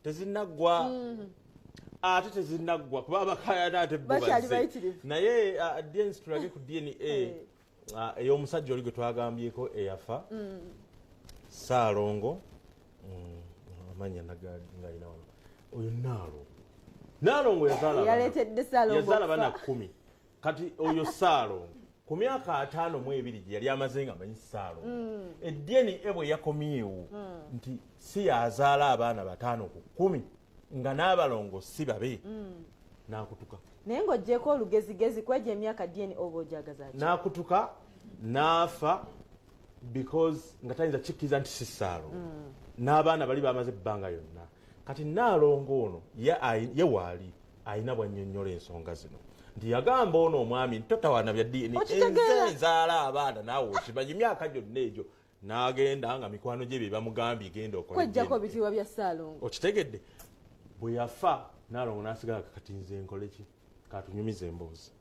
Tezinaggwa. Ate tezinaggwa kuba abakayana ate bo Bakyali bazze. bayitirivu. Naye DNA, tulage ku DNA ey'omusajja oli gwe twagambyeko eyafa, Saalongo. Amanya ngalina wano, oyo Naalongo. Naalongo yazaala Yaleetedde Saalongo yazaala okufa. Baana 10. Kati oyo Saalongo ku myaka 52 gye yali amaze nga amanyi Saalongo, e DNA bwe yakomyewo nti si yazaala abaana 5 ku 10, nga n'abalongo si babe, n'akutuka. Naye ng'oggyeko olugezigezi, kwegyo emyaka DNA oba ojagaza ki? N'akutuka n'afa because nga tayinza kikkiriza nti si Saalongo, n'abaana bali bamaze ebbanga yonna. Kati Naalongo ono ye waali ayina bwannyonnyola ensonga zino nti yagamba ono omwami nti totawaana bya DNA. Okitegeera? Enze nzaala abaana, naawe okimanyi, emyaka gyonna egyo n'agenda nga mikwano gye bye bamugambye, genda okole Kwejjako DNA. ebitiibwa bya Saalongo. Okitegedde? Bwe yafa Naalongo n'asigala, kakati nze nkole ki? Katunyumiza emboozi.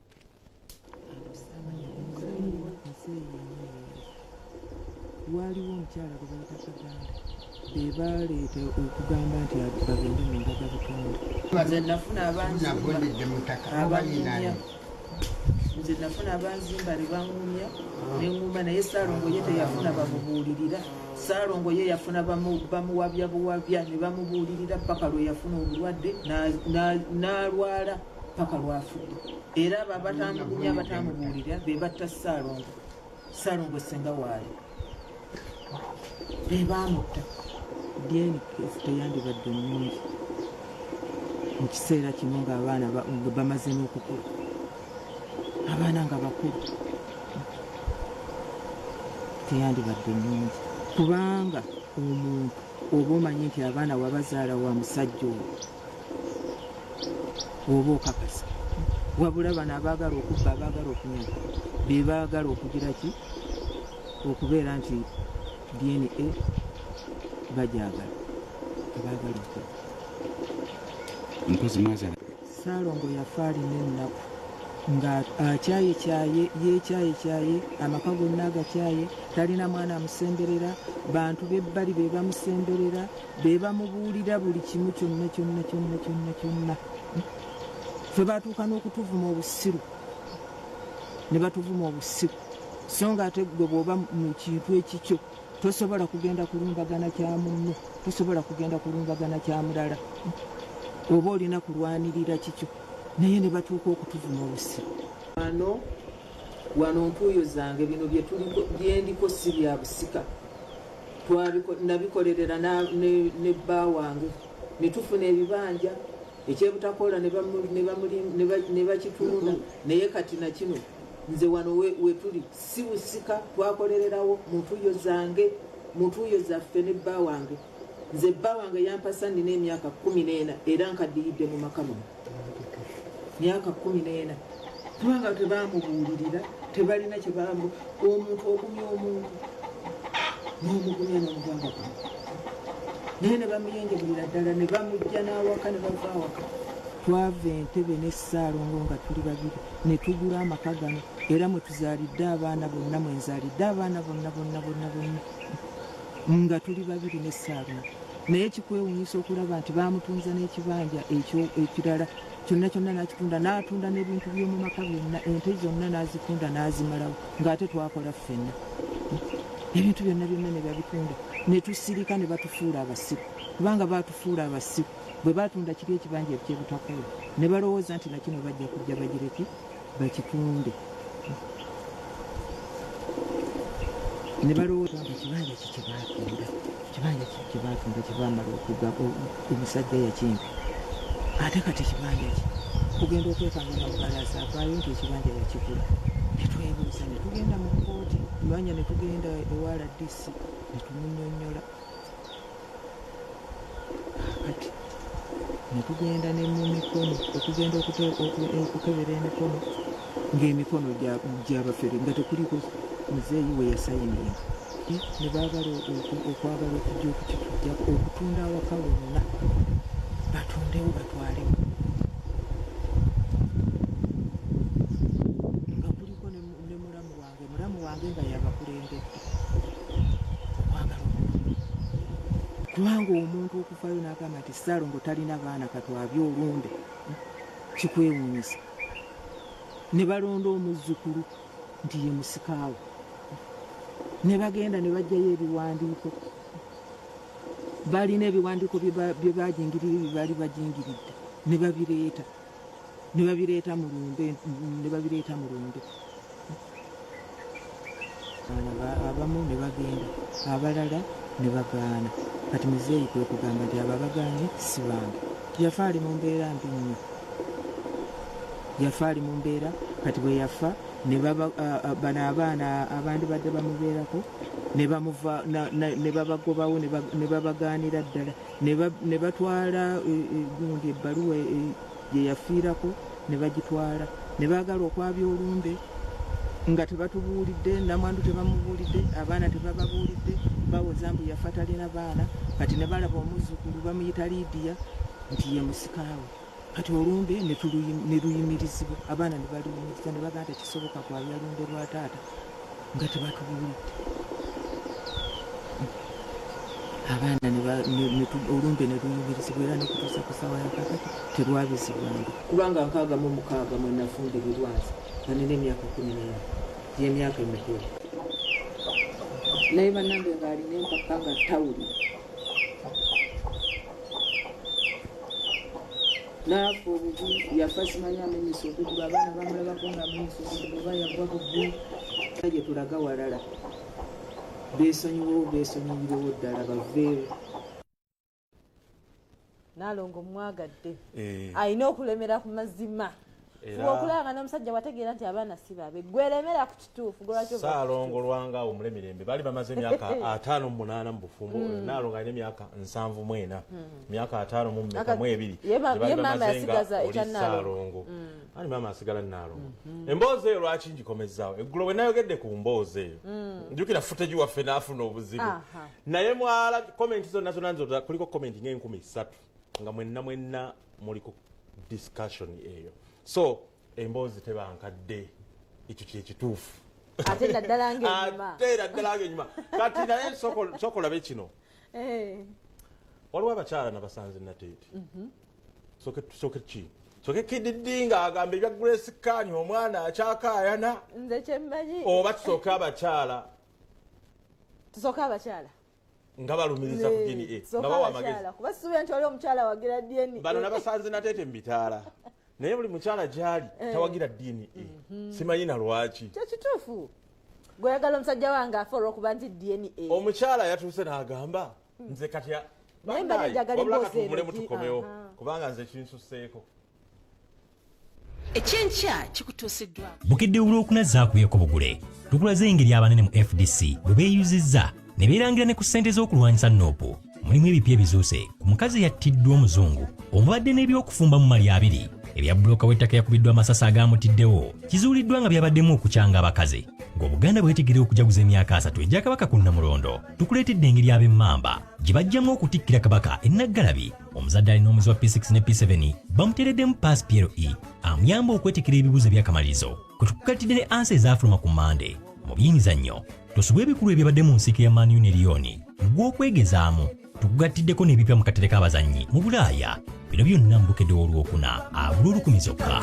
Muzeeyi yennyini, waaliwo omukyala gwe bayita Kaganda, be baleeta okugamba nti bagende mu ndagabutonde. Nze nafuna abanzimba. Navundidde mu ttaka. Abangumya. Nze nafuna abanzimba ne baŋŋumya neŋŋuma, naye Saalongo ye teyafuna bamubuulirira. Saalongo ye yafuna bamuwabya buwabya ne bamubuulirira paka lwe yafuna obulwadde n'alwala paka lwafudde. Era abo abatamugumya, abatamubuulira, be batta Saalongo. Saalongo senga waali be baamutta. DNA teyandibadde nnungi mu kiseera kino ng'abaana nga bamaze n'okukula, abaana nga bakulu. Teyandibadde nnungi kubanga omuntu oba omanyi nti abaana wabazaala wa musajja oyo, oba okakasa. Wabula bano abaagala okubba, abaagala okunyaga, be baagala okugira ki, okubeera nti DNA bagyagala, abaagala okubba. Mpozi mwazaala? Saalongo yafa alina ennaku, nga akyayekyaye, yekyayekyaye, amaka gonna agakyaye, talina mwana amusemberera, bantu b'ebbali be bamusemberera, be bamubuulira buli kimu kyonna kyonna kyonna kyonna kyonna. Ffe batuuka n'okutuvuma obusiru, ne batuvuma obusiru, so nga ate gwe bw'oba mu kintu ekikyo tosobola kugenda kulumbagana kya munno, tosobola kugenda kulumbagana kya mulala, oba olina kulwanirira kikyo, naye ne batuuka okutuvuma obusiru. Wano wano ntuuyo zange, bino byetuliko byendiko si bya busika. Nabikolerera ne bba wange ne tufuna ebibanja ekyebutakola ne bakitunda. Naye kati nakino nze wano wetuli si busika, twakolererawo mu ntuuyo zange, mu ntuuyo zaffe ne bba wange. Nze bba wange yampasa nina emyaka 14, era nkaddiyidde mu maka muno myaka 14, kubanga tebamubuulirira, tebalina kyebamu. Omuntu ogumya omuntu n'omugumya n'omugamba guno, naye ne bamuyenjebulira ddala ne bamujja n'awaka ne bava awaka. Twava Entebe ne Ssaalongo nga tuli babiri ne tugula amaka gano, era mwe tuzaalidde abaana bonna, mwe nzaalidde abaana bonna bonna bonna bonna nga tuli babiri ne Ssaalongo. Naye kikwewuunyisa okulaba nti baamutunza n'ekibanja ekyo ekirala kyonna kyonna n'akitunda, n'atunda n'ebintu by'omu maka byonna, ente zonna n'azitunda n'azimalawo, ng'ate twakola ffenna ebintu byonna byonna ne babitunda, ne tusirika ne batufuula abasiru, kubanga baatufuula abasiru bwe batunda kiri ekibanja ekyebutakuula, ne balowooza nti nakino bajja kujja bagireki bakitunde, ne balowooza nti ekibanja ki kyebatunda, kibanja ki kyebatunda, kyebamala okuga omusajja yakimpa, ate kati kibanja ki? Kugenda okwekanga nga mugalaasi avaayo nti ekibanja yakigula. Netwebuuza, ne tugenda mu kkooti lwanya, ne tugenda ewa RDC ne tumunyonnyola. Kati ne tugenda ne mu mikono okugenda okukebera emikono, ng'emikono gy'abafere, nga tekuliko muzeeyi we yasayininga, ne baagala okwagala okujja okukitujjako, okutunda awaka wonna, batundewo batwalewo, nga kuliko ne mulamu wange, mulamu wange nga yabakulembedde okwagala okutunda. Kubanga omuntu okuvayo n'agamba nti Ssaalongo talina baana katwabye olumbe, kikwewuunyisa. Ne balonda omuzzukulu nti ye musikaawo, ne bagenda ne bajjayo ebiwandiiko. Balina ebiwandiiko bye bajingirire, bye baali bajingiridde, ne babireeta, ne babireeta mu lumbe, ne babireeta mu lumbe. Abamu ne bagenda, abalala ne bagaana. Kati muzeeyi kwe kugamba nti abo abagaanye si bange. Yafa ali mu mbeera mbi nnyo, yafa ali mu mbeera. Kati bwe yafa ne baba bano abaana abandibadde bamubeerako ne bamuva ne babagobawo, ne babagaanira ddala, ne batwala gundi ebbaluwa gye yafiirako ne bagitwala, ne baagala okwabya olumbe nga tebatubuulidde, namwandu tebamubuulidde, abaana tebababuulidde, bawoza mbu yafa talina baana. Kati ne balaba omuzzukulu bamuyita Lidiya nti ye musikaawe. Kati olumbe ne luyimirizibwa, abaana ne baluyimiriza, ne bagamba tekisoboka kwabya lumbe lwa taata nga tebatubuulidde. Abaana olumbe ne luyimirizibwa, era n'okutuusa ku ssaawa ya kakati terwabizibwanga. Kubanga 66 mwe nafumbirirwa nze nga nina emyaka 14, gy'emyaka emikulu. Naye bannange ng'alina empaka nga tawulira. N'afa obubi, yafa simanyi amenyesa okugulu, abaana bamulabako ng'amenyesa okugulu oba yagwa bubi. Gye tulaga walala, beesonyiwewo, beesonyiwirewo ddala, baveewo. Naalongo mwagadde alina okulemera ku mazima. Fuba okulaba nga n'omusajja wategeera nti abaana si babe, gweremera ku kituufu. Ssaalongo Lwanga omulemirembe baali bamaze emyaka 58 mu bufumbo. Naalongo alina emyaka 74, myaka 52. Ye maama yasigaza ekya Ssaalongo ani maama asigala Naalongo. Emboozi eyo lwaki ngikomezaawo? Eggulo bwe nayogedde ku mboozi eyo, njukira footage waffe n'afuna obuzibu, naye mwala comment zonna zonna nzo kuliko comment ng'enkum 3 nga mwenna mwenna muliko discussion eyo. So emboozi tebankadde, ekyo kyekituufu. Ate naddala ng'enyuma. Ate naddala ng'enyuma. Kati naye sooka olabe kino. Waliwo abakyala nabasanze Nateete. Soke ki soke kididi ng'agamba ebya Grace Khan, omwana akyakaayana. Nze kyemmanyi Oba tusooke abakyala? Tusooke abakyala. Nga balumiriza ku DNA, nga bawa amagezi. Kuba sisuubira nti waliwo omukyala wagira DNA. Bano nabasanze Nateete mu bitaala, naye buli mukyala gyali tawagira DNA, simanyi na lwaki. Kyekituufu, gweyagala omusajja wange afe olwokuba nti DNA. Omukyala yatuuse n'agamba nze kati Naye mbadde njagala wabula emboozi eno katuwumulemu, tukomewo, kubanga nze kinsuseeko. Ekyenkya kikutuusiddwa. Bukedde Olwokuna zaakubyeko bugule. Tukulaze engeri abanene mu FDC bwe beeyuzizza ne beerangira ne ku ssente z'okulwanyisa NUP. Mulimu ebipya ebizuuse ku mukazi eyattiddwa omuzungu, omubadde n'ebyokufumba mu mali abiri, ebya bbulooka w'ettaka yakubiddwa amasasi agaamutiddewo kizuuliddwa nga byabaddemu okukyanga abakazi. Ng'Obuganda bwetegerera okujaguza emyaka 30 egya Kabaka ku Nnamulondo, tukuleetedde engeri ab'Emmamba gye bajjamu okutikkira Kabaka enaggalabi. Omuzadde alina omuzi wa P6 ne P7 bamuteereddemu pass PLE amuyamba okwetekera ebibuuzo ebyakamalirizo, kwe tukugattidde ne answer ezaafuluma ku Mande. Mu byemizannyo tosubwa ebikulu ebyabadde mu nsiike ya Man U ne Lyon mu gw'okwegezaamu. Tukugattiddeko n'ebipya mu katale k'abazannyi mu Bulaaya. Bino byonna mu Bukedde w'Olwokuna agula 1000 zokka.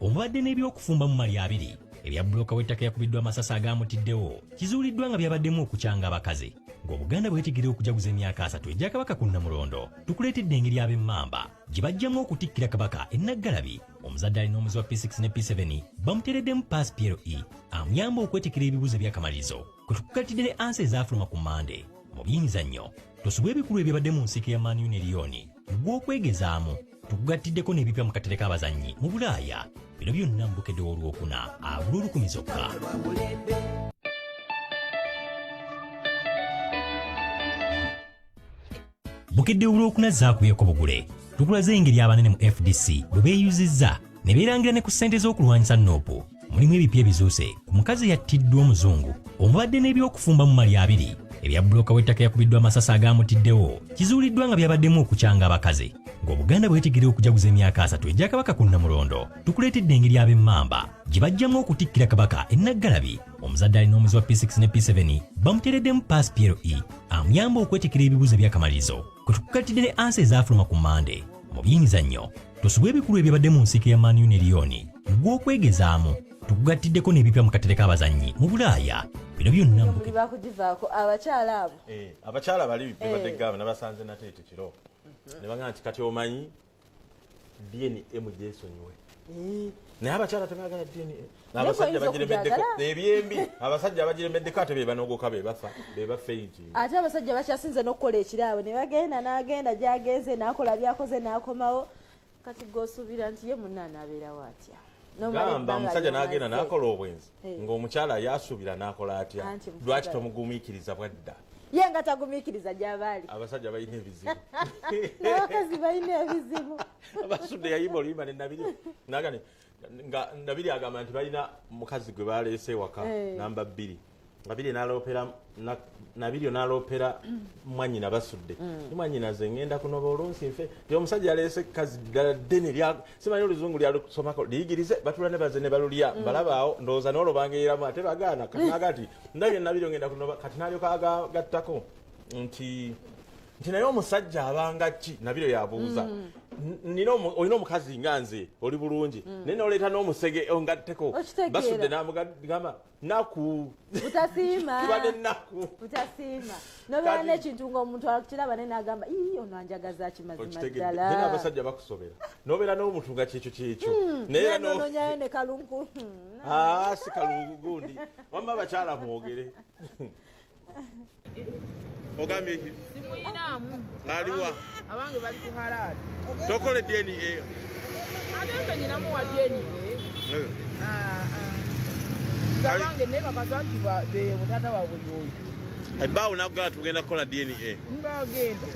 Omubadde n'ebyokufumba mu mali abiri. Ebya bbulooka w'ettaka yakubiddwa amasasi agaamutiddewo kizuuliddwa nga byabaddemu okukyanga abakazi. Ng'Obuganda bwetegera okujaguza emyaka 30 egya Kabaka ku Nnamulondo, tukuleetedde engeri ab'Emmamba gye bajjamu okutikkira Kabaka e Nnaggalabi. Omuzadde alina omuze wa P6 ne P7 bamuteereddemu paasi PLE amuyamba okwetekera ebibuuzo eby'akamalirizo kwe tukugattidde ne ansa ezaafuluma ku Mmande. Mu byemizannyo, tosubwa ebikulu ebyabadde mu nsiike ya Man U ne Lyon mu gw'okwegezaamu. Tukugattiddeko n'ebipya mu katale k'abazannyi mu Bulaaya. Bino byonna mu Bukedde w'Olwokuna agula olukumi zokka. Bukedde Olwokuna zaakubyeko bugule. Tukulaze engeri abanene mu FDC bwe beeyuzizza ne beerangira ne ku ssente z'okulwanyisa Nuupu. Mulimu ebipya ebizuuse ku mukazi eyattiddwa omuzungu omubadde n'ebyokufumba mu mali abiri. Ebya bbulooka w'ettaka yakubiddwa amasasi agaamutiddewo kizuuliddwa nga byabaddemu okukyanga abakazi. Ng'Obuganda bwetegera okujaguza emyaka 30 egya Kabaka ku Nnamulondo, tukuleetedde engeri ab'Emmamba gye bajjamu okutikkira Kabaka e Nnaggalabi. Omuzadde alina omuze wa P6 ne P7 bamuteereddemu paasi PLE amuyamba okwetekera ebibuuzo eby'akamalirizo kwe tukugattidde ne ansa ezaafuluma ku Mmande. Mu byemizannyo, tosubwa ebikulu ebyabadde mu nsiike ya Man U ne Lyon mu gw'okwegezaamu. Tukugattiddeko n'ebipya mu katale k'abazannyi mu Bulaaya. Bino byonna mu Muli bakugivaako abakyala abo. Abakyala bali bebadde gamba nabasanze Nateete kiro ne bagamba nti kati omanyi DNA mugyesonyiwe. Naye abakyala tebaagala DNA. Abasajja oyinza bagiremeddeko okugyagala. Ebyembi, abasajja bagiremeddeko ate be banogoka be bafa be bafeinti. Ate abasajja bakyasinze n'okukola ekiraabo ne bagenda n'agenda gy'agenze n'akola by'akoze n'akomawo. Kati gw'osuubira nti ye munne anaabeerawo atya? N'omala Gamba ebbanga omusajja n'agenda ly'omaze. n'akola obwenzi ng'omukyala yasuubira n'akola atya? Anti mukyala. Lwaki tomugumiikiriza bwadda? Ye nga tagumiikiriza gy'aba ali. Abasajja balina ebizibu. N'abakazi balina ebizibu. Abasudde yayimba oluyimba ne Nabiri. Nagane nga Nabiri agamba nti balina mukazi gwe baleese ewaka namba 2. Nabiri n'aloopera Nabiri n'aloopera mwannyina Basudde. Ni mwannyina ze ngenda kunoba olunsi nfe. Ye omusajja yaleese kazi ddala ddene lya simanyi oluzungu lyalusomako liyigirize batula ne baze ne balulya balabaawo ndowooza n'olwo bangeeramu ate bagaana kati naga nti ndabye Nabiri ngenda kunoba kati n'alyoka agattako nti naye omusajja abanga ki Nabiro yabuuza nina olina omukazi nga nze oli bulungi naye n'oleeta n'omusege ongatteko Okitegeera. Basudde n'amugamba naku Butasiima. Tuba n'ennaku. Butasiima. Nobeera Kati- n'ekintu ng'omuntu akiraba naye n'agamba ii ono anjagaza ki mazima Okitegedde. ddala. Naye n'abasajja bakusobera n'obeera n'omuntu nga kyekyo kyekyo naye era no- Nononyayo ne kalungu. Ah, si kalungu gundi wamma abakyala mwogere ogambye ki Simuyinaamu. Aliwa? Abange bali ku halaali. Tokole DNA. Ate nze nyinamu wa DNA. Abange naye bakaza nti be taata waabwe y'oyo. Ebbaawo nakugala tugenda kukola DNA. Ng'agenda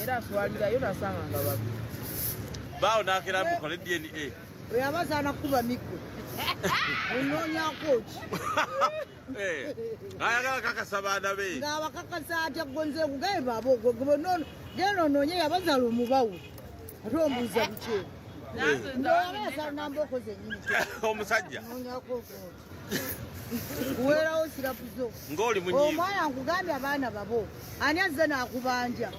era aswalirayo nasanga nga babi. Bbaawo nakera mukole DNA. Oyo abazaana kukuba miggo onoonyako ki? Ayagala kakasa baana be. Ng'abakakasa atya gonze kugaye baabo genda onoonye yabazaala omubawe ate ombuuza biki ndowaba namba okoze nyini Omusajja onoonyako ki kuweerawo sirapu zo ng'oli munyiivu. Omwana nkugambye abaana babo ani azze n'akubanja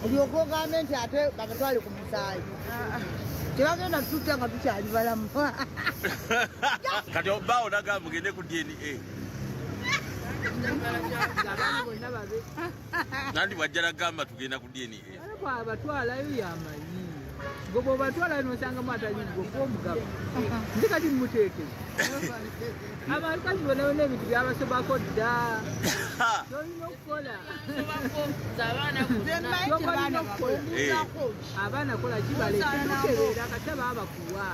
olyoke ogambe nti ate babatwale ku musaayi tebagenda tututta nga tukyali balamu. Kati bbaawo nagamba mugende ku DNA. Abaana bonna babe. Nandi bwajja nagamba tugenda ku DNA. Ate bw'abatwalayo yamanyi. Gwe bw'obatwalayo n'osangamu atali gwe kuba omugabo. Nze kati mmuteeke. Abantu kati bonna bonna ebintu byabasobako dda. Ky'olina okukola. Ky'olina okukola. Abaana kola kibale tukebeera kata baabakuwa.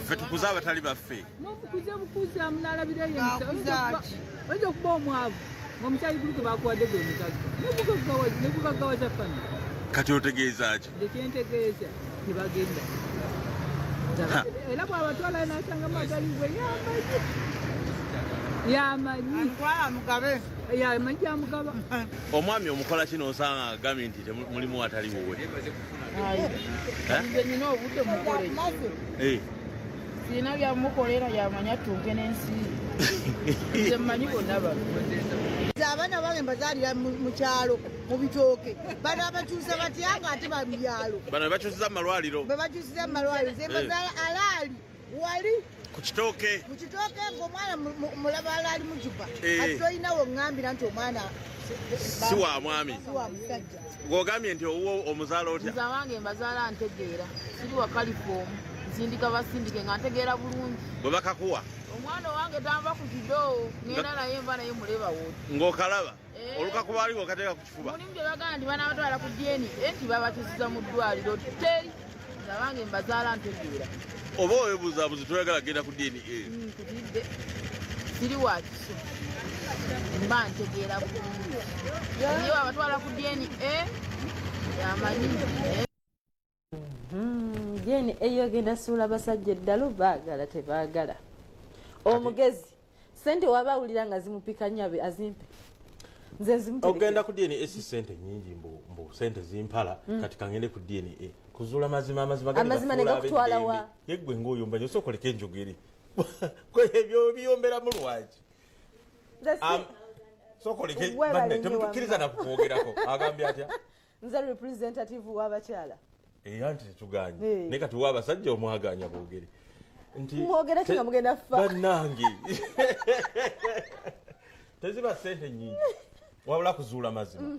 Ffe tukuze abatali baffe. Mukuze bukuza munaalabirayo emisa. Ng'akuza ki? Oyinza okuba omwavu ng'omukyali guli gwe bakuwadde gwe mugagga. Ne gugaggawaza family. Kati otegeeza ki? Nze kyentegeeza tebagenda. Era bw'abatwalayo n'asangamu atali gwe yamanyi. Yamanyi. Ntwala mugabe. Yamanyi gyamugaba. Omwami omukola kino osanga agambye nti mulimu atali wuwe. Nze nina obudde mukole ki? Sirina byamukolera yamanya attunke n'ensi. Nze mmanyi bonna bano. Nze abaana bange mbazaalira mu kyalo mu bitooke bano abakyusa batya nga ate ba mu byalo Bano bakyusiza mu malwaliro. Bwe bakyusiza mu malwaliro nze mbazaala alaali wali. Ku kitooke. Ku kitooke ng'omwana mulabala ali mujuba. Eh. Kati tolinawo ŋŋambira nti omwana Si wa mwami. Si wa musajja. Gw'ogambye nti owuwo omuzaala otya? Nze abange mbazaala ntegeera, siri wa kalifoomu, nsindika basindike nga ntegeera bulungi. Bwe bakakuwa? Omwana owange tanva ku kido, ngenda naye nva naye muleba woti. Ng'okalaba? Eh. Olukakuba ali ng'okateeka ku kifuba? Mulimu gye bagamba nti banabatwala ku DNA nti babakyusiza mu ddwaliro, teri. Nze abange mbazaala ntegeera. Oba weebuuzaabuzi toyagala kugenda ku DNA? Nkutidde. Siri wa kiso. Mba ntegeera bulungi. Naye wabatwala ku DNA yamanyi. DNA egenda suula basajja eddalu, baagala tebaagala. Omugezi sente waba awulira nga zimupika nnyo abe azimpe. Nze nzimuterekera. Ogenda ku DNA si sente nyingi, mbu sente zimpala, kati kangende ku DNA kuzuula mazima, amazima gani Amazima ne gafuula gakutwala ab'eddembe. wa? Ye ggwe ng'oyomba nnyo, sooka oleke njogere. Kwe ebyo biyomberamu lwaki? Nze si- Sooka oleke, Weebale banne, nnyo temutukkiriza wamma. na kukwogerako. Agambye atya? Nze representative w'abakyala. Era nti tetuganye. Eh. Naye kati wa abasajja omwaganya boogere. Nti Mwogere ki nga mugenda kufa? Bannange. Teziba ssente nnyingi. Wabula kuzuula mazima.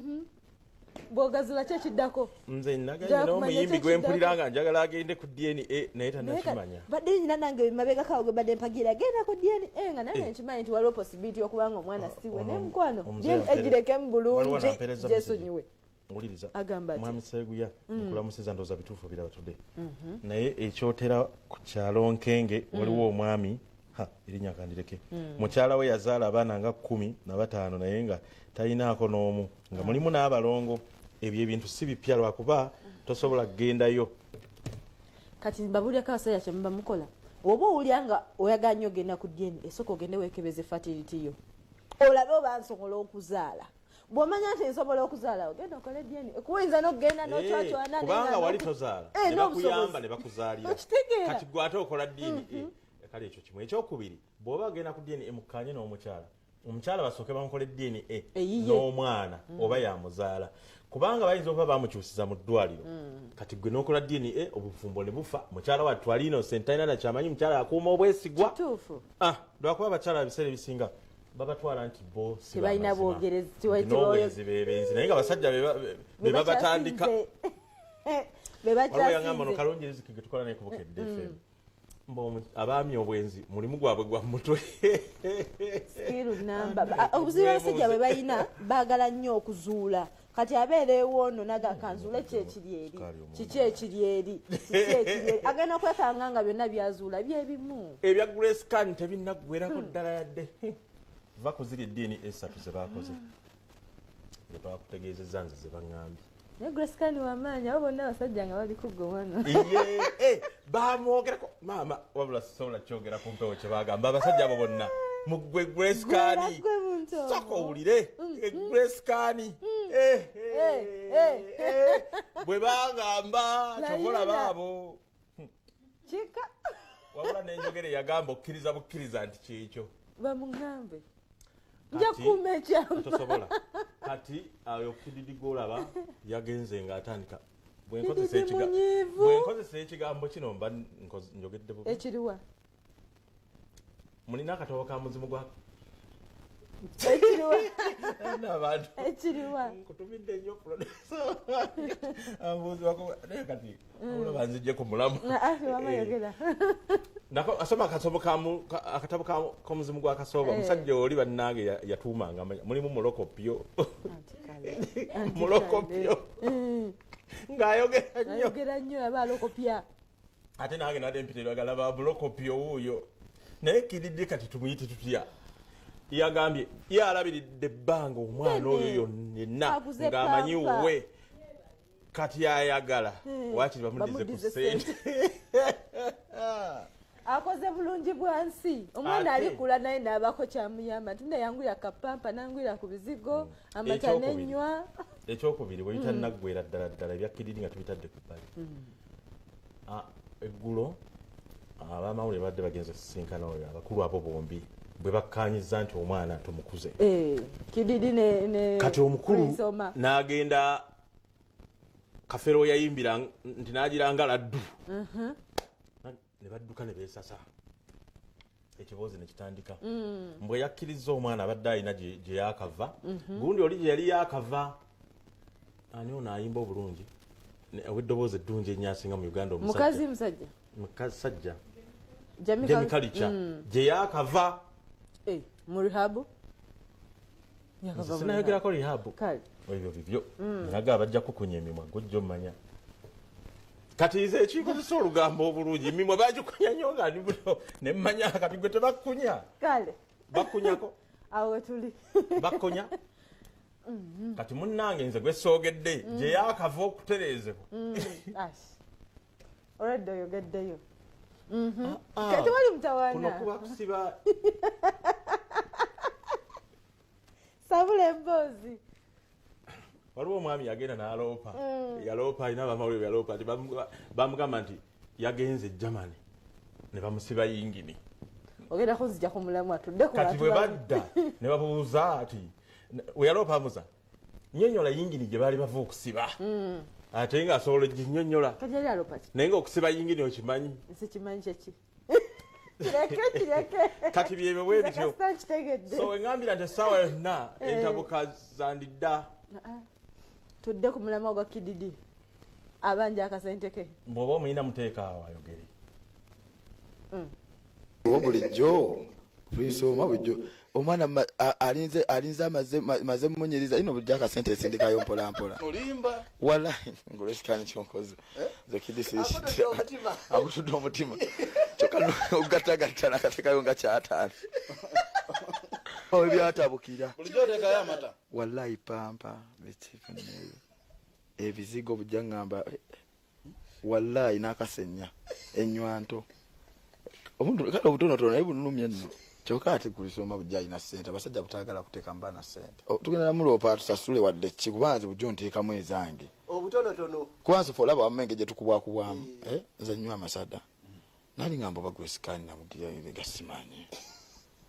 Bw'ogazula ki ekiddako? Nze naganye Nja kumanya n'omuyimbi ki gwe mpulira ekiddako. nga njagala agende ku DNA naye Naye tannakimanya. badde nyina nange mabega kawo gwe badde mpagira genda ku DNA nga nange Eh. nkimanyi nti waliwo possibility okuba nga omwana si we. Ono Naye mukwano, omuzeeyi DNA girekemu waliwo bulungi, nampeereza message. gyesonyiwe. Wuliriza. Agamba ati? Mwami Sseguya, nkulamusiza, ndowooza bituufu biraba today. Naye ekyotera ku kyalo Nkenge waliwo omwami, ha, erinnya kandireke. Mukyala we yazaala abaana nga 15 naye nga talinaako n'omu, nga mulimu n'abalongo. Ebyo ebintu si bipya lwakuba tosobola kugendayo. Kati mbabuulirako abasajja kye muba mukola. Oba owulira nga oyagala nnyo ogenda ku DNA, esooka ogende weekebeze fertility yo. Olabe oba nsobola okuzaala. Bw'omanya nti nsobola okuzaala, ogenda okole DNA. Kuyinza n'okugenda n'ocwacwana, naye Kubanga nga wali tozaala, Eh, ne n'obusobozi. bakuyamba ne bakuzaalira. Okitegeera? Kati gwe ate okola DNA. Kale ekyo kimu. Ekyokubiri, bw'oba ogenda ku DNA mukkaanye n'omukyala. Omukyala basooke bamukole DNA Eyiye. n'omwana oba yamuzaala. Kubanga bayinza okuba bamukyusiza mu ddwaliro. Kati gwe n'okola DNA obufumbo ne bufa. Mukyala wattu ali innocent, talina na kyamanyi, mukyala akuuma obwesigwa. Kituufu. Ah, lwakuba abakyala ebiseera ebisinga babatwala nti bo si Tebalina bamazima. bwogerezi, Nti n'obwenzi bebenzi, naye nga abasajja be babatandika. Be Waliwo yangamba ono bakyasinze. Kalungi Riziki gwe tukola naye ku Bukedde FM. Mbu abaami obwenzi mulimu gwabwe gwa mutwe. Skill number. Obuzibu abasajja bwe balina, baagala nnyo okuzuula. Kati abeera ewoono naga kanzuule ki ekiri eri, Sukaali omungi. kiki ekiri eri, kiki ekiri eri. Agenda kwekanga nga byonna byazuula byebimu. Ebya Grace Khan tebinnaggwerako ddala yadde. Va ku ziri eddiini esatu ze baakoze. Ze bakutegeezezza nze ze baŋŋambye. Naye Grace Khan wamaanyi, abo bonna abasajja nga bali ku gwe wano. Iye, bamwogerako maama, wabula sisobola kyogera ku mpewo kye bagamba abasajja abo bonna. Muggwe Grace Khan. Gwe muntu omwo. Sooka owulire. Grace Khan. Bwe bagamba kyova olaba abo. Kika. Wabula n'enjogera eyagamba okkiriza bukkiriza nti kyekyo. Bamuŋŋambe. Nja Kati- kukuuma ekyama. Tosobola. Kati ayo Kididi gw'olaba yagenze ng'atandika. Bwe Kididi munyiivu. nkozesa ekigambo kino mba njogedde bubi. Ekiriwa? Mulina akatabo ka muzimu gwa Ekiriwa? n'abantu. Ekiriwa? Nkutumidde nnyo producer. Ambuuzi naye kati olaba nzijje ku mulamu. Ah, wama yogera. Nako asoma akasomo ka akatabo k'omuzimu gwa Kasooba. Omusajja oli bannange yatuumanga amanya. Mulimu mulokopyo. Anti kale. Anti Mulokopyo. kale. Ng'ayogera nnyo. Ayogera nnyo aba alokopya. Ate nange nadde mpita ebagala ba mulokopyo wuuyo. Naye Kididi kati tumuyite tutya? Yagambye ye alabiridde ebbanga omwana oyo yenna Aguze ng'amanyi pampa. wuwe. Kati ayagala waakiri bamuddize ku Bamuddize ssente. Akoze bulungi bwa nsi. Omwana alikula naye n'abaako kyamuyamba nti nayangwira kapampa, nangwira ku bizigo, amata nenywa. Ekyokubiri, bwe bitannaggwera ddala ddala ebya Kididi nga tubitadde ku bbali. Eggulo abamawulire badde bagenze sisinkana oyo abakulu abo bombi bwe bakkaanyizza nti omwana tumukuze. Kididi ne Kati omukulu Prince Omar. n'agenda Kafeero we yayimbira nti n'agira nga laddu. Ne badduka ne beesasa. Ekiboozi nekitandika mbwe yakkiriza omwana abadde alina gye yakava. Gundi oli gye yali yakava, ani ono ayimba obulungi ow'eddoboozi eddungi ennyo asinga mu Uganda? Mukazi musajja? Musajja. Jamie Kalica gye yakava. Eh, mu rehab. Nze sinayogerako rehab. Kale. Ebyo bibyo. Naga bajja kukunya emimwa, gojja omanya. Kati nze ekinkozesa olugambo obulungi, emimwa bagikunya nnyo nga ndi buno nemmanya. Kati gwe tebakunya? Kale. Bakunyako? Awo wetuli. Bakunya. Kati munnange nze gwesoogedde gye yakava okutereezebwa. Ash, olwedde oyogeddeyo. Kati wali Kuno mutawaana. Kuba kusiba. Sabula emboozi. Waliwo omwami yagenda n'aloopa, yaloopa, alina abamawulire, yaloopa nti bamugamba nti yagenze e Germany ne bamusiba yingini. Ogenda kunzija ku mulamwa, tudde ku Kati bantu. Bwe badda ne babuuza ati we yaloopa, abuuza nyonyola yingini gye baali bava okusiba, ate ng'asobola oginyonyola. Kati yali alopa ki? Naye ng'okusiba yingini okimanyi? Nsikimanyi kyeki. Kireke, kireke. Kati byebyo bwe bityo. Kasita nkitegedde. So weŋŋambira nti essaawa yonna entabuka zandidda. Ah, tudde ku mulamwa gwa Kididi abanja akasente ke. Bw'oba omuyina muteeka awo ayogere. Oba bulijjo tulisoma bulijjo omwana alinze amaze maze munyiriza ino bulijjo akasente esindikayo mpola mpola. Olimba. Wala ngolwesikani kyonkoze nze Kidisi. Akutudde omutima. Akutudde omutima kyokka ogattagatta nakatekayo nga kyataano ebyatabukira. Bulijjo oteekayo amata? Wallahi pampa biki byonna ebyo ebizigo bujja ŋŋamba wallahi n'akasenya ennywanto omuntu kale obutonotono naye bunumye nno. Kyokka ate kulisoma bujja alina ssente, abasajja butaagala kuteekamu baana ssente. Tugenda namuloopa tusasule wadde ki, kubanga nze bujja onteekamu ezange. Obutonotono. Kuba nsofa olaba wamma engeri gye tukubwakubwamu. Nze nywa amasada nali ngamba oba gwesikani namugira gasimanyi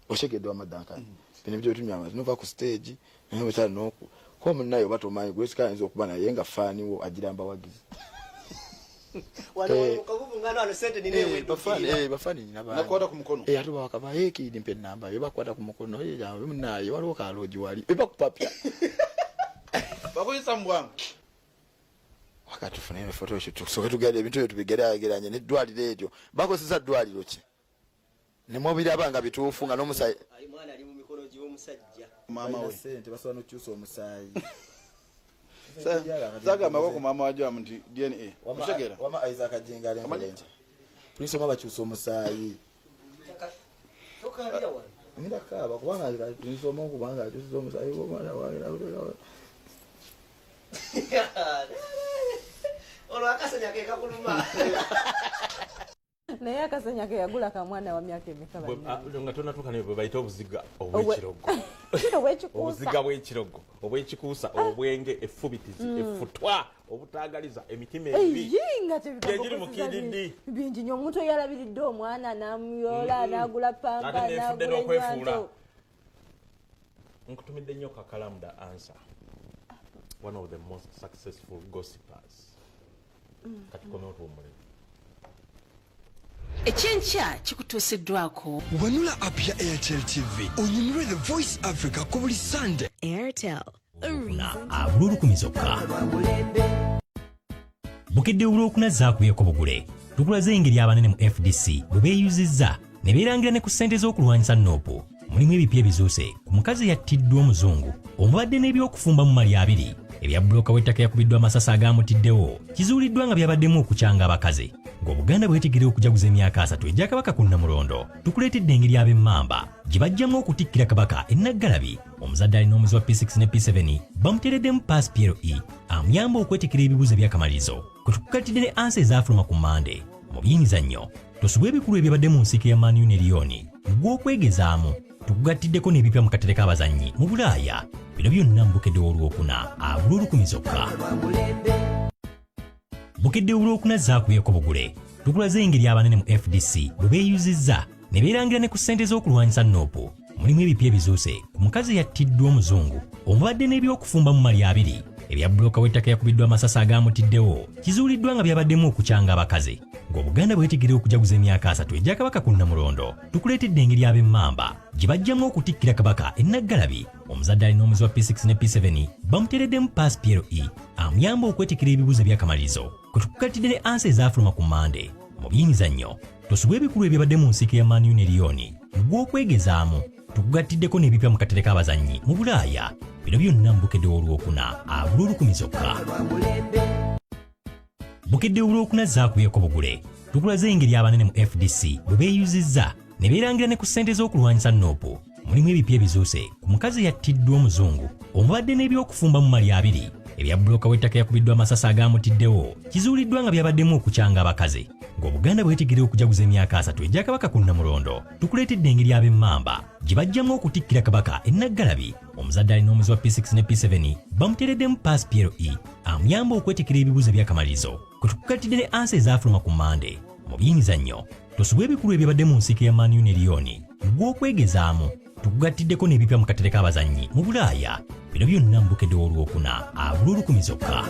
okyegedde wamaddankani bino ebyo tunywa amazzi nova ku stage naye bwetala noku kuba munnaye oba tomanyi gwesikani ayinza okuba naye nga faaniwo agira mbawagizi. Wano Eh. mukabubungano wano sente nina Bafaani eweddukirira. Bafaani nina bangi. Nakwata ku mukono. Ate bawakava ekidi mpa enamba yo, bakwata ku mukono, yawe munaye waliwo kaloogi wali bakupapya. Bakuyisa mu bwangu. Wakati tufune efoto ekyo tusooke tugende ebintu ebyo tubigerageranye n'eddwaliro eryo bakozesa ddwaliro ki nemwabiraba nga bituufu nga n'omusaayi. Ayi mwana ali mu mikono gy'omusajja. Maama we. Sente basobola n'okukyusa omusaayi. Zagambako ku maama wa Joam nti DNA. Otegeera? Wama Isaac Jinga alenkulenje tulisoma bakyusa omusaayi. Tokaabira wano. Ngenda kaaba kubanga tulisoma kubanga akyusiza omusaayi gw'omwana wange. Olwo akasenya ke kakuluma. Naye akasenya ke yagula ka mwana wa myaka emeka? Bannange? Ah, nga tonatuuka ne bwe bayita obuziga obw'ekirogo. Obwekikuusa. Obuziga bw'ekirogo, obwekikuusa, obwenge, effubitizi, effutwa, obutaagaliza, emitima emibi. Eyi, nga Gyegiri mu KDD. bingi nnyo. Omuntu eyalabiridde omwana n'amuyoola n'agula pampa Ate neefudde n'agula n'okwefuula. ennywanto. Nkutumidde nnyo Kakalamu the answer, one of the most successful gossipers. Kati komewo tuwummule. Ekyenkya kikutuusiddwako Wanula app ya Airtel TV onyumirwe The Voice Africa ku buli Sunday. Airtel. Abula olukumi zokka. Bukedde olwokuna zaakubyeko bugule tukulaze engeri abanene mu FDC bwe beeyuzizza ne beerangira ne ku ssente z'okulwanyisa NUP. Mulimu ebipya ebizuuse ku mukazi eyattiddwa omuzungu omubadde n'ebyokufumba mu mali abiri. Ebya bbulooka w'ettaka yakubiddwa amasasi agaamutiddewo kizuuliddwa nga byabaddemu okukyanga abakazi. Ng'Obuganda bwetegerera okujaguza emyaka 30 egya Kabaka ku Nnamulondo, tukuleetedde engeri ab'emmamba gye bajjamu okutikkira Kabaka enaggalabi. Omuzadde alina omuzi wa P6 ne P7 bamuteereddemu pass PLE amuyamba okwetekera ebibuuzo ebyakamalirizo kwe tukugattidde ne answer ezaafuluma ku Mande. Mu byemizannyo tosubwa ebikulu ebyabadde mu nsiike ya Man U ne Lyon mu gw'okwegezaamu. Tukugattiddeko n'ebipya mu katale k'abazannyi mu Bulaaya. Bino byonna mu Bukedde olwokuna abula olukumi zokka. Bukedde olwokuna zaakubyeko bugule tukulaze engeri abanene mu FDC bwe beeyuzizza ne beerangira ne ku ssente z'okulwanyisa NUP. Mulimu ebipya ebizuuse ku mukazi eyattiddwa omuzungu omubadde n'ebyokufumba mu mali abiri. Ebya bbulooka w'ettaka yakubiddwa amasasi agaamutiddewo kizuuliddwa nga byabaddemu okukyanga abakazi. Ng'Obuganda bwetegerera okujaguza emyaka 30 egya Kabaka ku Nnamulondo, tukuleetedde engeri ab'Emmamba gye bajjamu okutikkira Kabaka e Naggalabi. Omuzadde alina omuze wa P6 ne P7 bamuteereddemu Pass PLE amuyamba okwetekera ebibuuzo eby'akamalirizo kwe tukugattidde ne ansa ezaafuluma ku Mmande. Mu byemizannyo, tosubwa ebikulu ebyabadde mu nsiike ya Man U ne Lyon mu gw'okwegezaamu. Tukugattiddeko n'ebipya mu katale k'abazannyi mu Bulaaya. Bino byonna mu Bukedde w'Olwokuna abula olukumi zokka. Bukedde Olwokuna zaakubyeko bugule. Tukulaze engeri abanene mu FDC bwe beeyuzizza ne beerangira ne ku ssente z'okulwanyisa Nup. Mulimu ebipya ebizuuse ku mukazi eyattiddwa omuzungu omubadde n'ebyokufumba mu mali 2. Ebya bbulooka w'ettaka eyakubiddwa amasasi agaamutiddewo kizuuliddwa nga byabaddemu okukyanga abakazi. Ng'Obuganda bwetegerera okujaguza emyaka 30 egya Kabaka ku Nnamulondo, tukuleetedde engeri ab'Emmamba gye bajjamu okutikkira Kabaka e Naggalabi. Omuzadde alina omuze wa P6 ne P7 bamuteereddemu Pass PLE amuyamba okwetekera ebibuuzo eby'akamalirizo kwe tukugattidde ne ansa ezaafuluma ku Mmande. Mu byemizannyo, tosubwa ebikulu ebyabadde mu nsiike ya Man U ne Lyon mu gw'okwegezaamu. Tukugattiddeko n'ebipya mu katale k'abazannyi mu Bulaaya. Bino byonna mu Bukedde w'Olwokuna abula olukumi zokka.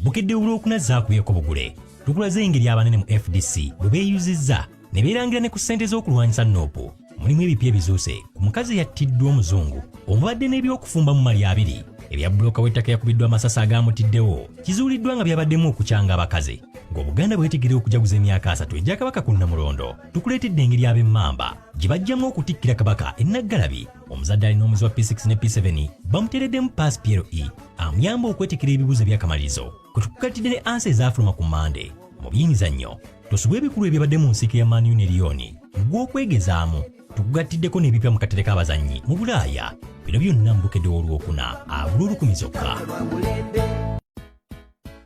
Bukedde Olwokuna zaakubyeko bugule. Tukulaze engeri abanene mu FDC bwe beeyuzizza ne beerangira ne ku ssente z'okulwanyisa Nup. Mulimu ebipya ebizuuse ku mukazi eyattiddwa omuzungu omubadde n'ebyokufumba mu mali 2. Ebya bbulooka w'ettaka eyakubiddwa amasasi agaamutiddewo kizuuliddwa nga byabaddemu okukyanga abakazi. Ng'Obuganda bwetegerera okujaguza emyaka 30 egya Kabaka ku Nnamulondo, tukuleetedde engeri ab'Emmamba gye bajjamu okutikkira Kabaka e Naggalabi. Omuzadde alina omuze wa P6 ne P7 bamuteereddemu Pass PLE amuyamba okwetekera ebibuuzo eby'akamalirizo kwe tukugattidde ne ansa ezaafuluma ku Mmande. Mu byemizannyo, tosubwa ebikulu ebyabadde mu nsiike ya Man U ne Lyon mu gw'okwegezaamu. Tukugattiddeko n'ebipya mu katale k'abazannyi mu Bulaaya. Bino byonna mu Bukedde w'Olwokuna abula olukumi zokka.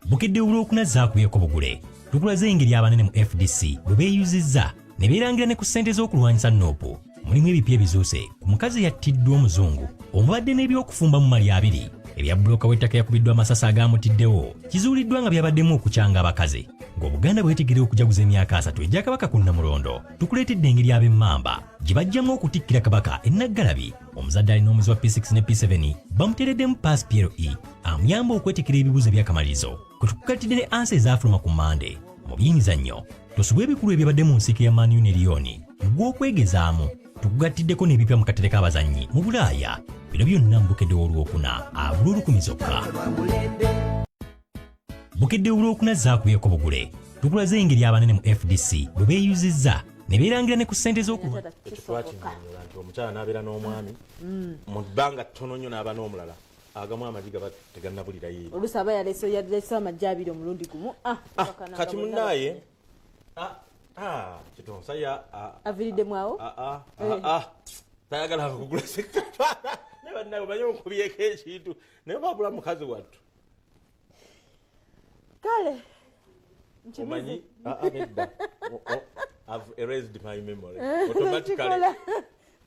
Bukedde Olwokuna zaakubyeko bugule. Tukulaze engeri abanene mu FDC bwe beeyuzizza ne beerangira ne ku ssente z'okulwanyisa Nup. Mulimu ebipya ebizuuse ku mukazi eyattiddwa omuzungu omubadde n'ebyokufumba mu mali 2. Ebya bbulooka w'ettaka eyakubiddwa amasasi agaamutiddewo kizuuliddwa nga byabaddemu okukyanga abakazi. Ng'Obuganda bwetegerera okujaguza emyaka 30 egya Kabaka ku Nnamulondo, tukuleetedde engeri ab'Emmamba gye bajjamu okutikkira Kabaka e Naggalabi. Omuzadde alina omuze wa P6 ne P7 bamuteereddemu Pass PLE amuyamba okwetekera ebibuuzo eby'akamalirizo kwe tukugattidde ne ansa ezaafuluma ku Mmande. Mu byemizannyo, tosubwa ebikulu ebyabadde mu nsiike ya Man U ne Lyon mu gw'okwegezaamu. Tukugattiddeko n'ebipya mu katale k'abazannyi mu Bulaaya. Bino byonna mu Bukedde w'Olwokuna abula olukumi zokka. Bukedde Olwokuna zaakubyeko bugule. Tukulaze engeri abanene mu FDC bwe beeyuzizza ne beerangira ne ku ssente z'okulwa. Ekyo twakinnyonnyola nti omukyala n'abeera n'omwami mu bbanga ttono nnyo n'aba n'omulala agamu amagi gaba tegannabulirayo eri. Oluusi aba yalese amagi 2 omulundi gumu. Kati munnaaye, Kitonsa ya, Aviiriddemu awo? Tayagala kugula sekatwala. Naye bannaye omanyi onkubyeko ekintu. Naye wabula mukazi wattu. Kale. Omanyi, nedda. I've erased my memory. Automatically. Tekikola.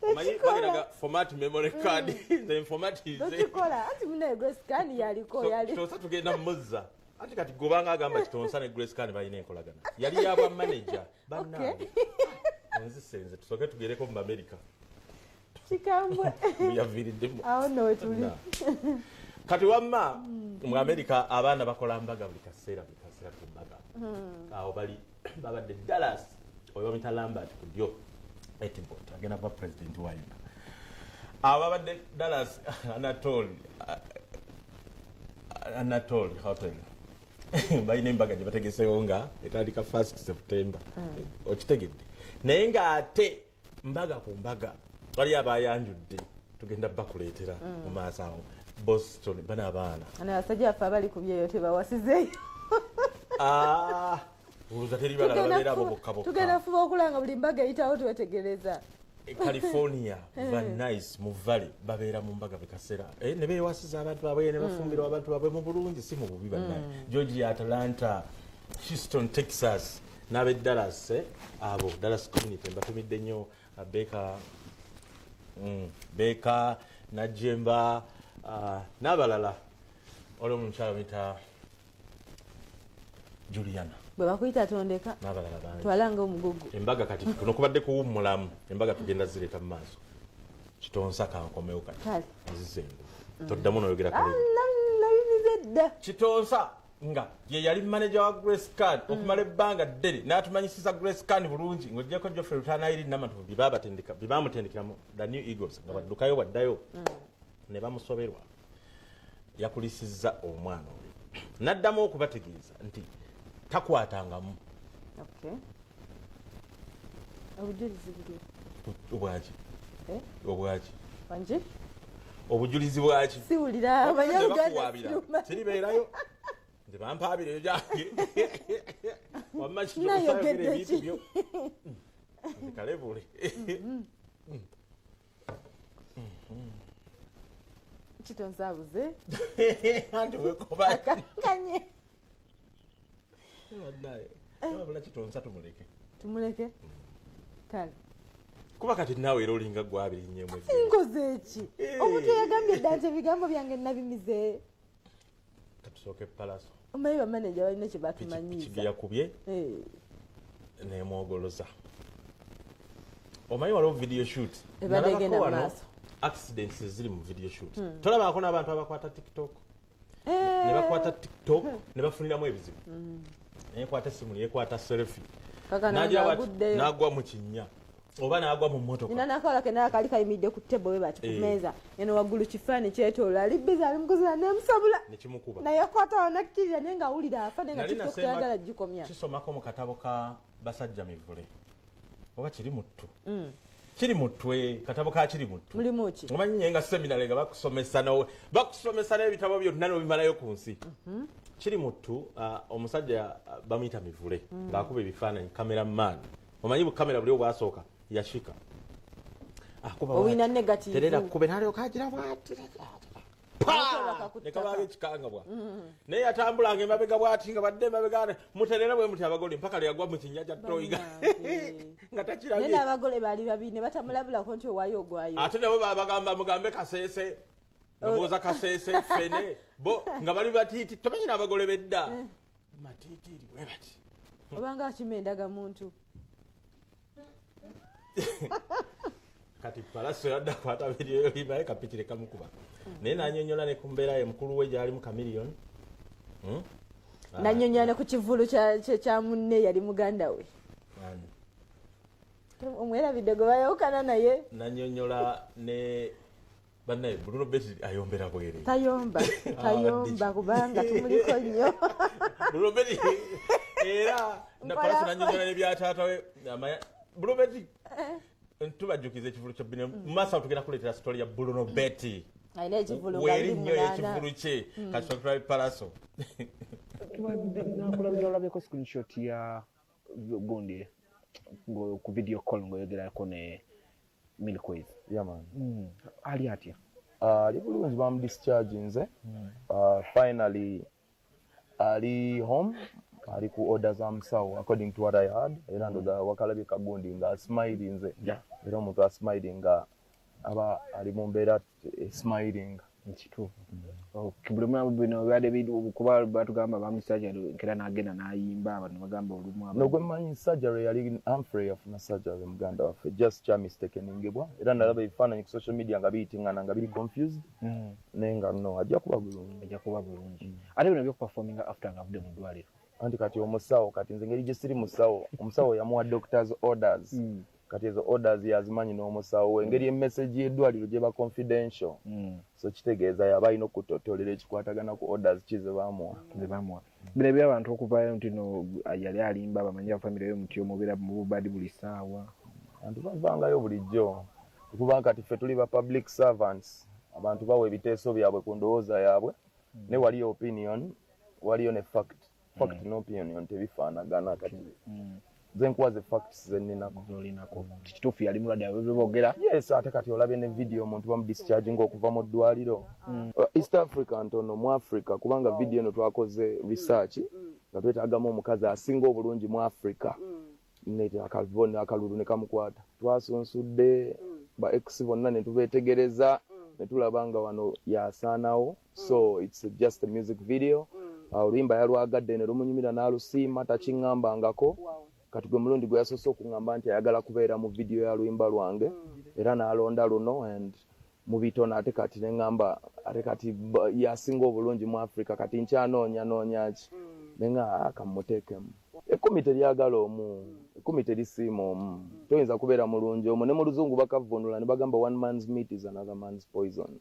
Omanyi Tekikola. bagiraga format memory card. Nze format is. Tekikola. Anti munaye Grace Khan yaliko, yali. Kitonsa tugenda muzza. Anti kati gobanga agamba Kitonsa ne Grace Khan balina enkolagana. Yali yabwa manager. Bannange. Nzise nze tusooke tugereko mu America. Kikambwe. Yaviiriddemu. Awo nno we tuli. Na. Kati wamma mu America abaana bakola mbaga buli kaseera, buli kaseera ku mbaga. Awo bali babadde Dallas, oyo bamuyita Lambert ku ddyo, Etibot agenda kuba president wa Uganda. Awo babadde Dallas Anatole Hotel. Balina embaga gye bategeseewo nga etandika 1 September. Okitegedde. Naye ng'ate mbaga ku mbaga waliyo abayanjudde tugenda bakuleetera mu maaso awo. Boston bano abaana. Ano abasajja baffe abali ku byeyo tebawasizeeyo. Olowooza teri balala babeera abo bokka bokka. Tugenda fuba okulanga buli mbaga eyitawo twetegereza. California, Van Nuys mu Valley babeera mu mbaga buli kaseera. Ne beewasiza abantu baabwe, ne bafumbirwa abantu baabwe mu bulungi, si mu bubi bannaye. Georgia, Atlanta, Houston, Texas, n'ab'e Dallas, abo Dallas community mbatumidde nnyo, Baker, Baker, Najemba, n'abalala. Waliwo omukyala bamuyita Juliana. Bwe bakuyita tondeka. N'abalala bangi. Twala nga omugugu. Embaga kati kuno kubadde kuwummulamu, embaga tugenda zireeta mu maaso. Kitonsa kankomewo kati. Kale. Nzizengu. Toddamu n'oyogera kale. Nayimize dda. Kitonsa. Nga ye yali manager wa Grace Khan okumala ebbanga ddene, n'atumanyisiza Grace Khan bulungi, ng'oggyeko Geoffrey Lutaaya Namatovu bye baamutendekera mu the New Eagles, nga baddukayo baddayo ne bamusoberwa. Yakulisizza omwana oyo, n'addamu okubategeeza nti takwatangamu. Okay. Obujulizi buli? Obwaki? Eh? Obwaki? Wangi? Obujulizi bwaki? Siwulira abanyaruganda. Bakuwaabira. Siribeerayo nze, bampaabira ebyange. Wamma kino Nayogedde ebintu ki? byo. Nze kalebule. Kitonzaabuze. Anti wekoba. Akanganye. Wabula Kitonsa tumuleke. Tumuleke kale. Kuba kati naawe era olinga gwabiri nnyemu. Sinkoze eki? Omuntu eyagambye dda nti ebigambo byange nabimize. Katusooke Palaso. Omanyi bamaneja balina kye Piki batumanyiiza. yakubye Eh, nemwogoloza. Omanyi waliwo video shoot Ebadde Nalabako egenda mu wano maaso. accidents eziri mu video shoot. Tolabako n'abantu abakwata TikTok ne bakwata TikTok ne bafuniramu ebizibu? Nekwata esimu, nekwata selfie. Kaka nange N'agira bw'ati, aguddeyo. n'agwa mu kinnya oba n'agwa mu mmotoka. Nina nakawala ke naye kali kayimiridde ku table we bati ku Eh. mmeeza eno waggulu, kifaani kyetoola, ali biza ali mukuzina, nemusabula. Nekimukuba. Naye akwata nakkirira, naye ng'awulira afa, naye nga Nali TikTok nasemba tayagala gikomya. Kisomako mu katabo ka Basajja Mivule oba kiri muttu, kiri muttwe, katabo ka kiri muttu. Mulimu ki? Omanyi nye nga seminary nga bakusomesa bakusomesa n'ebitabo byonna n'obimalayo ku nsi. Kiri muttu, omusajja bamuyita Mivule, ng'akuba ebifaananyi, cameraman. Omanyi bukamera buli obwasooka yashika akuba Obulina bw'ati. negative. Terera kube n'alyoka agira bw'ati ne kabaako ekikangabwa. Naye yatambulanga emabega bw'ati nga badde emabega, muterera bwe muti abagole, mpaka lwe yagwa mu kinnya kya toyiga nga Naye takirabye. n'abagole baali babiri ne batamulabulako nti owaayo ogwayo. Ate nabo babagamba mugambe Kaseese, nobuuza Kaseese fene bo nga bali batiiti. Tomanyi n'abagole bedda matiitiiri bwe bati. Obanga akima endagamuntu. Kati Palaso yadda kwata video, kapikire kamukuba, naye nanyonyola ne ku mbeera ye mukulu we gyalimu Chameleone. Nanyonyola ne ku kivulu kya munne yali muganda we. Ani? Omwerabidde gwe bayawukana naye. Nanyonyola ne bannaye Bruno Betty ayombera bwere. Tayomba, tayomba kubanga tumuliko nnyo. Bruno Betty era na Mpola. Palaso nanyonyola ne byataata we Bruno Betty. Tubajjukiza ekivulu kya bino mu maaso awo, tugenda kuleetera story ya Bruno Betty. Alina ekivulu nga Weeri nnyo 28. ekivulu kye. Kati tulabe Palaso. Nakulabira, olabyeko screenshot ya gundi ku video call ng'oyogerako ne Milkwiz? Yeah, man. Ali atya? Ali bulungi, bamudischarge nze. Finally ali home, ali ku order za musawo according to what I heard. Era ndoza wakalabye kagundi nga smiling. Era omuntu asmiling nga aba ali mu mbeera smiling. Kituufu. Buli mulamu bino bibadde kuba batugamba bamusajja nkera n'agenda n'ayimba, abantu bagamba olumu No, gwe mmanyi surgery yali Humphrey yafuna surgery, muganda waffe, just kya mistakeningibwa. Era nalaba ebifaananyi ku social media nga biyitingana nga biri confused, naye nga no, ajja kuba bulungi. Ajja kuba bulungi. Ate bino byokuperforminga after nga avudde mu ddwaliro? Anti kati omusawo, kati nze ngeri gye siri musawo, omusawo yamuwa doctor's orders. Kati ezo orders yazimanyi n'omusawo we, engeri emessage y'eddwaliro gyeba confidential, so kitegeeza yaba alina okutotolera ekikwatagana ku orders ki ze bamuwa. Ze bamuwa. Bino ebyabantu okuvaayo nti no yali alimba, bamanyi abafamire yo muti omubeera mu bubadi buli ssaawa. Abantu bavangayo bulijjo, kubanga kati ffe tuli ba public servants. Abantu bawa ebiteeso byabwe ku ndowooza yaabwe, naye waliyo opinion, waliyo ne fact. Fact ne opinion tebifaanagana. Kati nze nkuwa ze facts zenninako. Zolinako kituufu yali mulwadde boogera. Yes, ate kati olabye ne video omuntu bamudischarginga okuva mu ddwaliro. East Africa ntono mu Africa, kubanga video eno twakoze research nga twetaagamu omukazi asinga obulungi mu Africa. Akalulu ne kamukwata. Twasunsudde ba ex bonna ne tubeetegereza ne tulaba nga wano yasaanawo. So it's just a music video. Oluyimba yalwagadde ne lumunyumira n'alusiima, takiŋŋambangako. Kati gwe mulundi gwe yasoose okuŋŋamba nti ayagala kubeera mu video ya luyimba lwange, era n'alonda luno and Mu bitono, ate kati neŋŋamba, ate kati yasinga obulungi mu Africa. Kati nkyanoonya noonya ki, nenga kamuteekemu. Ekkumi teryagala omu, ekkumi terisiima omu. Toyinza kubeera mulungi omu. Ne mu Luzungu bakavunula ne bagamba, "One man's meat is another man's poison."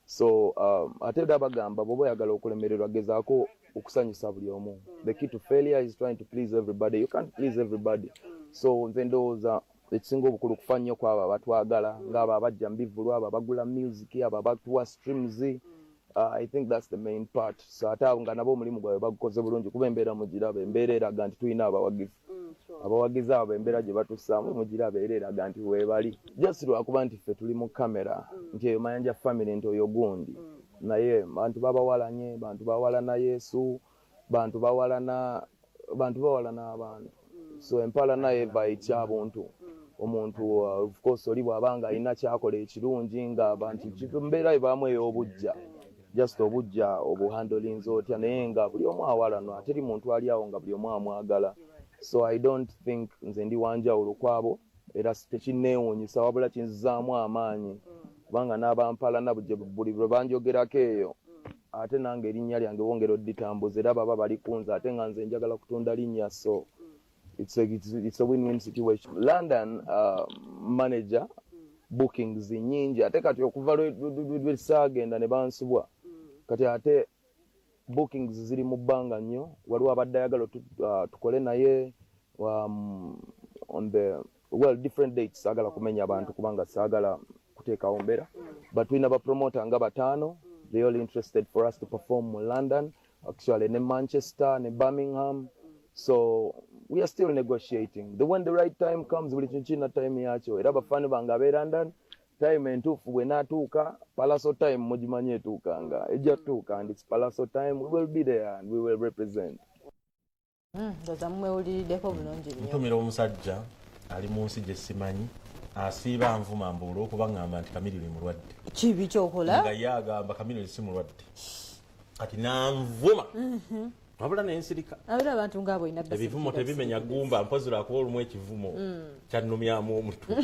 So ate era bagamba, bw'oba oyagala okulemererwa, gezaako okusanyusa buli omu. The key to failure is trying to please everybody. You can't please everybody. So nze ndowooza ekisinga obukulu kufa nnyo kwabo abatwagala, ngaabo abajja mu bivvulu, abo abagula music, abo abatuwa streams. I think that's the main part. So ate abo nga nabo omulimu gwabwe bagukoze bulungi, kuba embeera mugiraba, embeera eraga nti tulina abawagizi. Abawagizi abo embeera gye batussaamu mugiraba, era eraga nti weebali, just lwakuba nti ffe tuli mu kamera, nti eyo Mayanja family, nti oyo gundi. Naye bantu babawalanye, bantu bawalana Yesu, bantu bawalana, bantu bawalana abantu. So empalana eva ekyabuntu omuntu. Of course, oli bw'aba nga alina kyakola ekirungi, nga abantu mbeera ebaamu ey'obujja, just obujja obuhandolinza otya, naye nga buli omu awalanwa, teri muntu ali awo nga buli omu amwagala. So I don't think nze ndi wanjawulo kwabo, era tekinneewuunyisa, wabula kinzizaamu amaanyi, kubanga n'abampalana buli lwe banjogerako eyo, ate nange erinnya lyange bongera odditambuza, era baba bali kunze, ate nga nze njagala kutunda linnya. So it's a win-win situation. London, manager bookings nyingi, ate kati okuva lwe saagenda ne bansubwa, kati ate bookings ziri mu bbanga nnyo. Waliwo abadde ayagala tukole naye on the, well, different dates. Saagala kumenya abantu kubanga saagala kuteekawo mbeera, but tulina bapromoter nga bataano. They all interested for us to perform mu London, actually ne Manchester ne Birmingham. So we are still negotiating. The when the right time comes, buli kintu kirina time yakyo. Era abafaani bange ab'e London, time entuufu bwenaatuuka, Palaso time mugimanyi etuukanga, ejja tutuuka, and it's Palaso time, we will be there and we will represent. Ndowooza mumwewuliriddeko bulungi nnyo. Ntumira omusajja ali mu nsi gye simanyi, asiiba nvuma mbu olw'okuba ŋŋamba nti Kamiliyoni mulwadde. Kibi kyokola. Nga ye agamba Kamiliyoni si mulwadde, kati nanvuma, wabula nensirika. Abeera abantu ngaabo olina. Ebivumo tebimenya gumba, mpozi lwakuba olumu ekivumo kyannumyamu omutwe.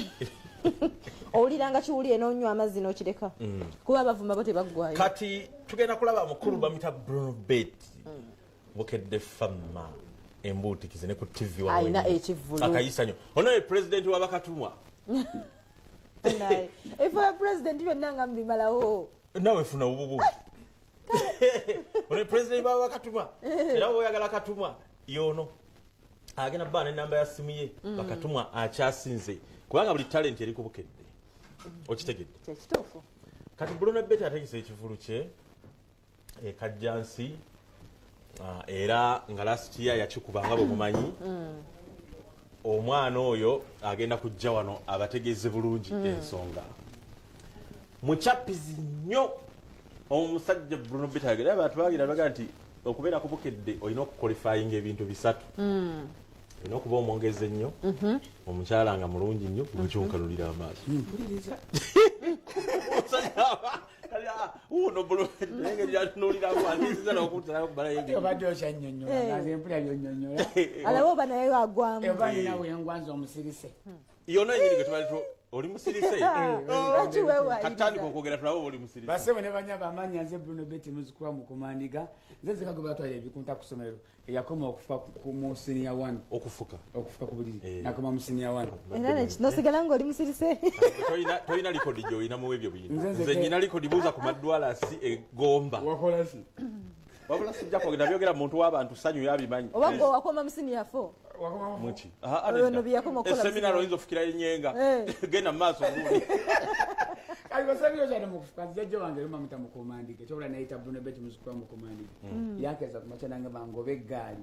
Owuliranga kiwulire n'onywa amazzi n'okireka, kuba bavuma bo tebaggwayo. Kati tugenda kulaba mukulu bamita Bruno Bet, Bukedde Fama, embuutikize ne ku TV wano Alina wenyini. Ekivvulu. Akayisanyo ono ye pulezidenti w'abakatumwa. Naye ebifo bya pulezidenti byonna nga mubimalawo. Nawe funa obubu. Ono ye pulezidenti w'abakatumwa, era bwe oyagala katumwa yono agenda bba nenamba ya simu ye. Bakatumwa akyasinze, kubanga buli talent eri ku Bukedde, okitegedde? Kyekituufu. Kati Bruno Bet ategese ekivulu kye ekajjansi, era nga last year yakikuba nga bwe mumanyi. Omwana oyo agenda kujja wano abategeeze bulungi ensonga. Mukyapizi nnyo omusajja Bruno Bet agenda. Abantu bagira baga nti okubeera ku Bukedde olina okuqualifyinga ebintu bisatu: olina okuba omwongezi ennyo, omukyala nga mulungi nnyo. Lwekyokanulira amaaso wuno engeri gyatunuuliramu atiisiza n'okuterayo okumalayo. Obadde okyannyonnyola nga nze mpulira byonnyonnyola. Alabe oba naye agwamu. Oba nina wengwanza omusirise. Yonna enyini gwe tubali oli musirise. Lwaki weewaliriza? Katutandika okwogera tulabe oba oli musirise. Basebo ne banyaba, amanya nze Bruno Beti, muzukulu wa Mukumandiga. Nze nzeka gwe batwala ebikunta ku ssomero eyakoma okufa mu senior one. Okufuka. Okufuka ku buliri, nakoma mu senior one. Era nosigala ngaoli musirise. Tolina likodi gyolina mu ebyo biyina. Nze nze nyina likodi, buuza ku maddwalasi egomba. Wakola ki? Wabula sijja kwogera, byogera muntu w'abantu, sanyu yabimanyi. Oba gwe wakoma mu senior four. Muki? Oyo no bye yakoma okukola. Eseminari oyinza ofukirayo enyenga. Genda mu maaso bulungi. Kali basabiro kyane mukufuka, jjajja wange luma muta Mukumandiga, kyobula nayita Bruno Beti muzukulu wa Mukumandiga. Yankeza ku makya nange bangoba eggaali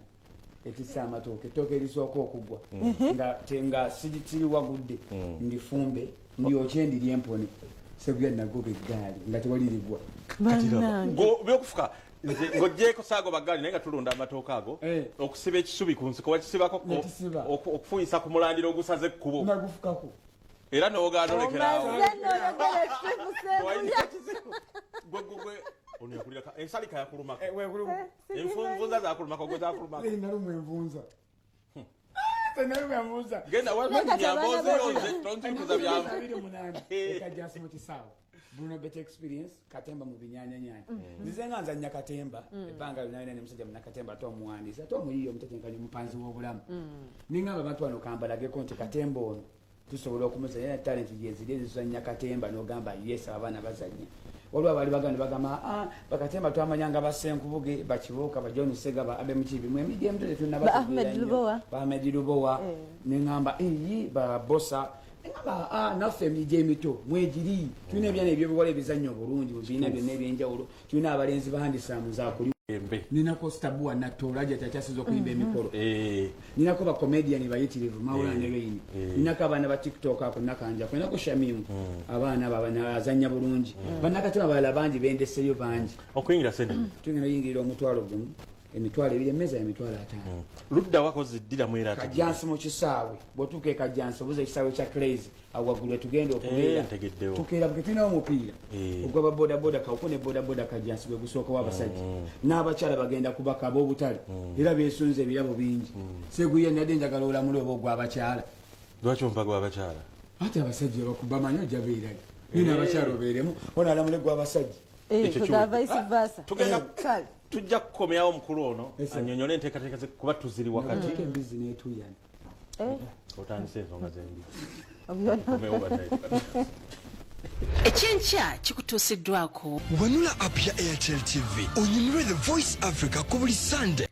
etissa amatooke, ettooke erisooka okugwa nga nga siri wagudde, ndifumbe ndyokye ndirye empone. Seguya nagoba eggaali nga tewali ligwa. Byokufuka nze ng'ogyeko saagoba gaali, naye nga tulunda amatooke ago, okusiba ekisubi ku nsiko wakisibako Nekisiba. okufuuyisa ku mulandira ogusaze ekkubo. Nagufukako. Era n'ogaana olekerawo. Omaze noyogera ekituufu, Seguya. Gwe ono yakulira ensalika yakulumako, enfunvunza zakulumako, gwe zakulumako? Nalumwa envunza. Nalumwa envunza. Genda Naye kati abaana wanyamboozeyo, nze tonzikuza byamu. 28 ekajjasi mu kisaawe. Bruno Bet Experience, katemba mu binyanyanyanya. Mhm. Nzize nga nzannya katemba ebbanga lyonna lyonna ne musajja munnakatemba ate omuwandiisi ate omuyiiya omutetenkanya omupanzi w'obulamu. Ningamba abantu bano kambalageko nti katemba ono tusobola okumuzanya era talenti gyeziri ezizannya katemba n'ogamba yes, abaana bazannya. Waliwo abaali baganda bagamba, "Ah, bakatemba twamanyanga basenkubuge, bakibuuka, ba John Sega, ba Abe Mukibi, mwe emidi emito Ba Ahmed Lubowa. Ba Ahmed Lubowa." Neŋamba eyi babosa, neŋamba, "Ah, naffe emigi emito mwegiri tulina ebyana ebyobuwala ebizannya obulungi mu bibiina byonna ebyenjawulo. Tulina abalenzi bahandisaamu zakuli, ninako Stabua Natola gyakyasinza okuyimba emikolo, ninako bacomedian bayitirivu Mawula ne Reini, ninako abaana ba TikTok ako nakanjako, ninako Shamimu, abaana abo azannya bulungi, bannakatemba abalala bangi bendeseyo bangi." Okuyingira sente? Tugenda oyingirira 10,000, 20,000, emmeeza ya 50,000. Ludda wakoze ddiramu era? Kajjansi mu kisaawe. Bw'otuuka e Kajjansi obuza ekisaawe kya Clays, awo waggulu wetugenda okubeera. Ntegeddewo. Tukeera buke, tulinawo omupiira ogwaba bodaboda kawuko ne bodaboda Kajjansi gwe gusookawo abasajja n'abakyala bagenda kubaka ab'obutale era beesunze ebirabo bingi. Seguye nadde njagala olamule oba ogw'abakyala. Lwaki ompa gw'abakyala? Ate abasajja bakubamanyi ojja beerayo nina abakyala obeeremu ono alamule gw'abasajja. Ekyo Kugaba vice versa. Tugenda Kale. tujja kukomyawo omukulu ono annyonnyole enteekateeka ze kuba tuziri wakati. Nakuteeka embizzi n'etuuyana. Otandise ensonga zembi. Obyona. Komewo bannaye. Ekyenkya kikutuusiddwako Wanula app ya Airtel TV onyumirwe The Voice Africa ku buli Sunday.